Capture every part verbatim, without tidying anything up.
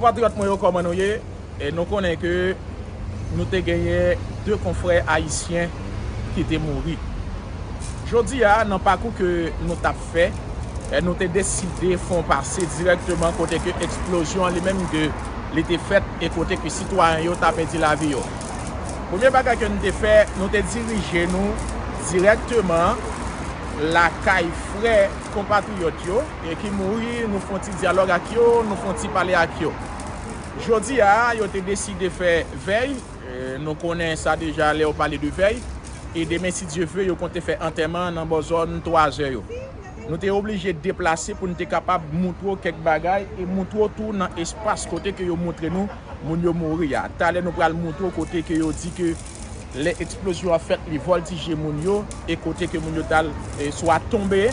Konpatriyòt mwen yo, kòman nou ye? E nou konnen ke nou te genyen de konfrè ayisyen ki te mouri. Jodi a, nan pakou ke nou t ap fè, e nou te deside fè yon pase dirèkteman kote ke eksplozyon an li menm ke li te fèt e kote ke sitwayen yo ta pèdi lavi yo. Premye bagay ke nou te fè, nou te dirije nou dirèkteman lakay frè konpatriyòt yo e ki mouri, nou fè yon ti dyalòg ak yo, nou fè yon ti pale ak yo. Jodi a, yo te deside fè vèy. E, nou konnen sa deja lè yo pale de vèy. E demen, si Dye vle, yo konte fè antèman nan bò zòn twa zè yo. Nou te oblije deplase pou n te kapab moutre w kèk bagay e moutre w tou nan espas kote ke yo moutre nou moun yo mouri a. Talè nou pral moutre w kote ke yo di ke lè eksplozyon an fèt, li vòltije moun yo e kote ke moun yo t al, e, swa tonbe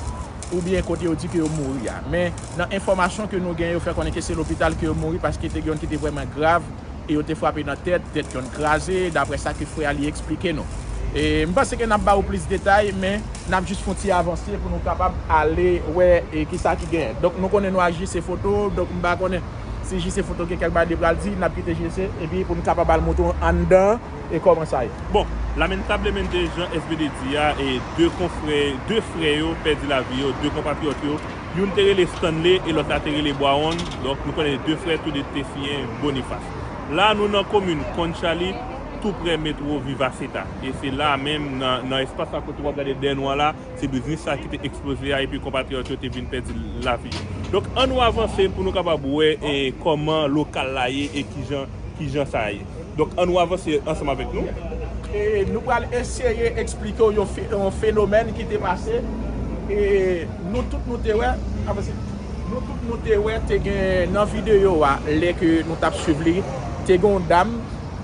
oubyen kote yo di ke yo mouri a. Men nan enfòmasyon ke nou gen, yo fè konnen ke se lopital ke yo mouri paske te gen youn ki te vrèman grav e yo te frape nan tèt, tèt youn kraze, daprè sa ke frè a li eksplike nou. E m panse ke n ap ba ou plis detay, men n ap jis fè yon ti avanse pou nou kapab ale wè, e, kisa ki genyen. Donk, nou konnen nou ak J C Foto, donk m pa konnen si J C Foto gen kèk bagay li pral di, n ap kite J C, epi pou n kapab al moutre w anndan e kòman sa ye. Bon, lamentablemente, jan S B D di a, e de konfrè, de frè yo pèdi lavi yo, de konpatriyòt yo. Youn te rele Stanley e lòt la te rele Bwawonn. Donk, nou konnen de frè, tou de te siyen Bonifas. La, nou nan komin Conchali, tou prè metwo Vivaceta. E se la menm, nan, nan espas la kote w ap gade dèyè nou an la, se biznis sa ki te eksploze a, epi konpatriyòt yo te vin pèdi lavi yo. Donk, ann nou avanse pou nou kapab wè, e, kòman lokal la ye e kijan, kijan sa ye. Donk, ann nou avanse ansanm avèk nou. E nou pral eseye eksplike w yon fe-, yon fenomèn ki te pase. E nou tout nou te wè, avanse. Nou tout nou te wè, te gen nan videyo a, lè ke nou t ap swiv li, te gen yon dam,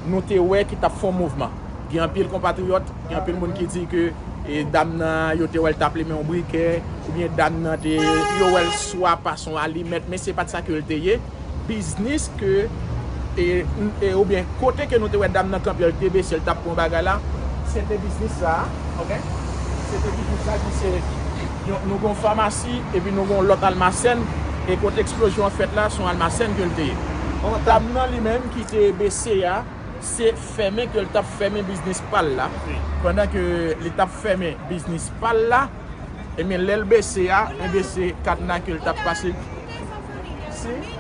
nou te wè ki t ap fè yon mouvman. Gen anpil konpatriyòt, gen anpil moun ki di ke, e, dam nan, yo te wè l t ap limen yon brikè, oubyen dam nan te, yo wè l swa pase yon alimèt, men se pa t sa ke l te ye. Biznis ke, e, e, oubyen kote ke nou te wè dam nan kanpe, l te bese, l t ap pran bagay la, se te biznis sa a, ok? Se te biznis sa ki se, yon, nou gen yon famasi, epi nou gen yon lòt almasèn, e kote eksplozyon an fèt la, se yon almasèn ke l te ye. Dam nan li menm ki te bese a, se fèmen ke l t ap fèmen biznis pa l la. Pandan ke li t ap fèmen biznis pa l la, ebyen, lè l bese a, ebyen, se kadna ke l t ap pase. Si, si.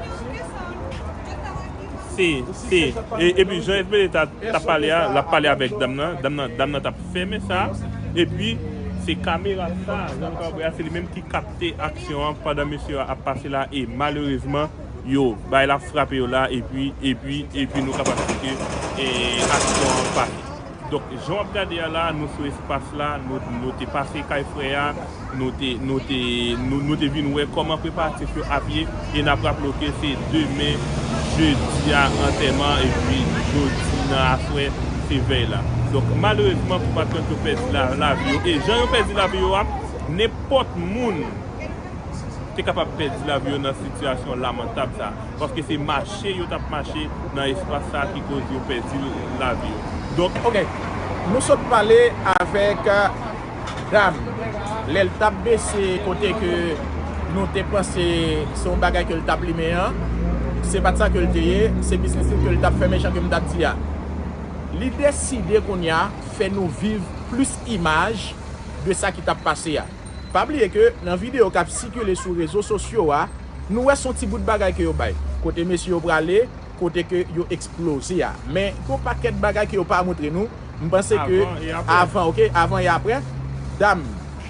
Si, si. E, epi jan S B D ta, ta pale a, l ap pale avèk dam nan, dam nan, dam nan t ap fèmen sa, epi se kamera sa, jan nou ka wè a, se li menm ki kapte aksyon an pandan mesye a ap pase la, e malerezman, yo bay la frape yo la, epi, epi, epi nou kapab di ke, e, aksyon an pase. Donk, jan w ap gade a la, nou sou espas la, nou, nou te pase kay frè a, nou te, nou te, nou, nou te vin wè kòman preparatif yo ap ye, e n ap raple w ke se demen, jedi a, antèman, epi jodi nan aswè, se vèy la. Donk, malerezman, konpatriyòt yo pèdi la, lavi yo, e jan yo pèdi lavi yo a, nenpòt moun te kapab pèdi lavi yo nan sitiyasyon lamantab sa a, paske se mache yo t ap mache nan espas sa a ki koz yo pèdi lavi yo. Donk, ok, nou sot pale avèk, euh, dam, lè l t ap bese kote ke nou te panse se yon bagay ke l t ap limen an, se pa t sa ke l te ye, se biznis li ke l t ap fèmen jan ke m t ap di a. Li deside kounye a fè nou viv plis imaj de sa ki t ap pase a. Pa bliye ke nan videyo k ap sikile sou rezo sosyo a, nou wè se yon ti bout bagay ke yo bay. Kote mesye yo prale, kote ke yo eksploze a. Men, gen yon pakèt bagay ke yo pa montre nou. M panse ke avan e apre, avan, ok, avan e apre, dam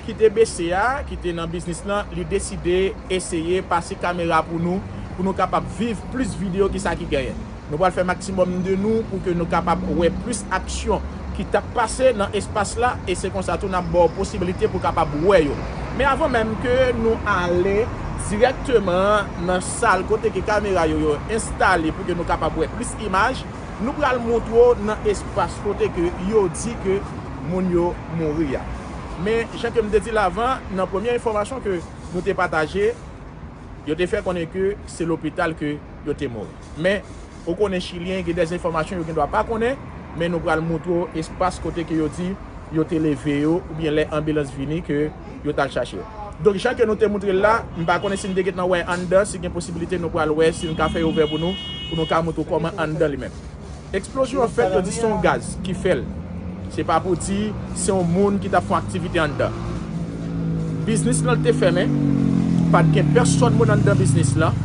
ki te bese a, ki te nan biznis lan, li deside eseye pase kamera pou nou, pou nou kapab viv plis videyo ki sa ki genyen. Nou pral fè maksimòm de nou pou ke nou kapab wè plis aksyon ki t ap pase nan espas la, e se konsa tou n ap ba w posiblite pou w kapab wè yo. Men avan menm ke nou ale dirèkteman nan sal kote ke kamera yo, yo enstale pou ke nou kapab wè plis imaj, nou pral montre w nan espas kote ke yo di ke moun yo mouri a. Men, jan ke m te di l avan, nan premye enfòmasyon ke nou te pataje, yo te fè konnen ke se lopital ke yo te mouri. Men, ou konnen Chilyen gen dèzenfòmasyon yo gendwa pa konnen, men nou pral montre w espas kote ke yo di yo te leve yo, oubyen lè anbilans vini ke yo t al chache yo. Donk, jan ke nou te montre l la, m pa konnen si n te gentan wè anndan, si gen posiblite nou pral wè, si n ka fè yo ouvè pou nou, Pou nou ka montre w kòman anndan li menm. Eksplozyon an fèt, yo di se yon gaz ki fè l. Se pa pou di se yon moun ki t ap fè yon aktivite anndan. Biznis lan te fèmen, pa t gen pèsòn moun anndan biznis lan.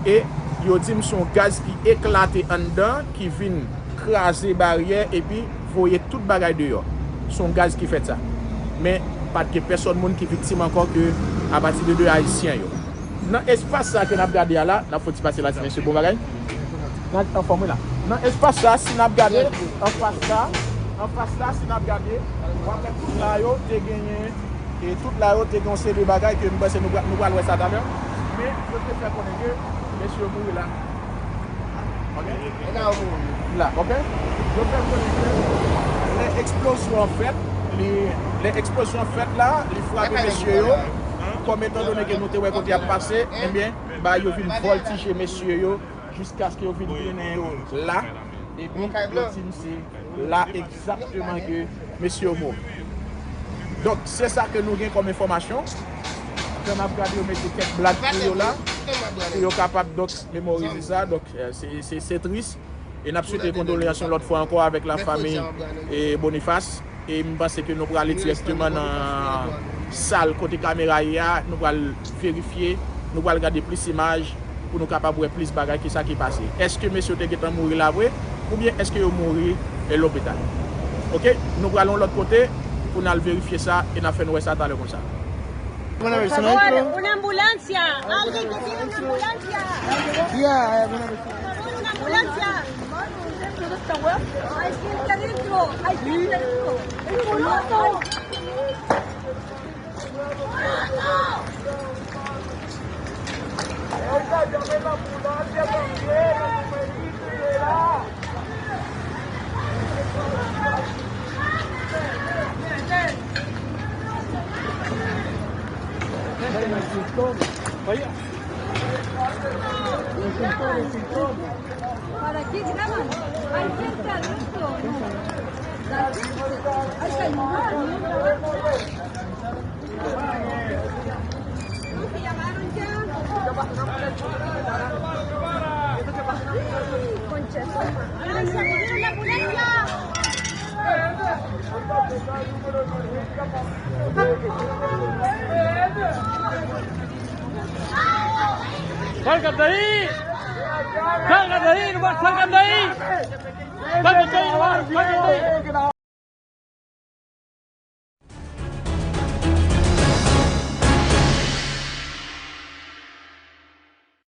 E yo di m se yon gaz ki eklate anndan, ki vin kraze baryè epi voye tout bagay deyò. Se yon gaz ki fè sa. Men, pa t gen pèsòn moun ki viktim ankò ke apati de de Ayisyen yo. Nan espas sa ke n ap gade a la, n ap fè ti pase la, ti mesye, bon bagay. N ap anfòm, wi, la. Nan espas sa, si n ap gade, anfas la, anfas la, si n ap gade, w ap wè tout la yo te genyen, e tout la yo te gen yon seri de bagay ke m panse nou, pra- nou pral wè sa talè. Men, yo te fè konnen ke mesye yo mouri la. Ok? La, ok? Yo fè konnen ke lè eksplozyon an fèt, li, lè eksplozyon an fèt la, li frape mesye yo. Kòm etan done ke nou te wè kote y ap pase, ebyen, ba yo vin vòltije mesye yo jiskaske yo vin trennen yo la. Epi yo di m se la egzakteman ke mesye yo mouri. Donk, se sa ke nou gen kòm enfòmasyon. Jan n ap gade, yo mete kèk blad pou yo la, pou yo kapab, donk, memorize sa. Donk, eh, se, se, se tris. E n ap swete kondoleyans yon lòt fwa ankò avèk lafanmi e Boniface. E m panse ke nou prale dirèkteman nan sal kote kamera ye a. Nou pral verifye, nou pral gade plis imaj pou nou kapab wè plis bagay ki sa ki pase. Èske mesye yo te gentan mouri la vre? Oubyen èske yo mouri e lopital? Ok, nou pral yon lòt kote pou n al verifye sa e n ap fè nou wè sa talè konsa. Una ambulancia, alguien que tiene una ambulancia. Yeah, I have una ambulancia. Una ambulancia. Hay gente adentro, hay gente adentro. Para aquí graban. Hay gente adentro. La gente. Ay, ay, ay. Salgan de ahí! Salgan de ahí, nomás salgan de ahí! Salgan de ahí, nomás, salgan de ahí!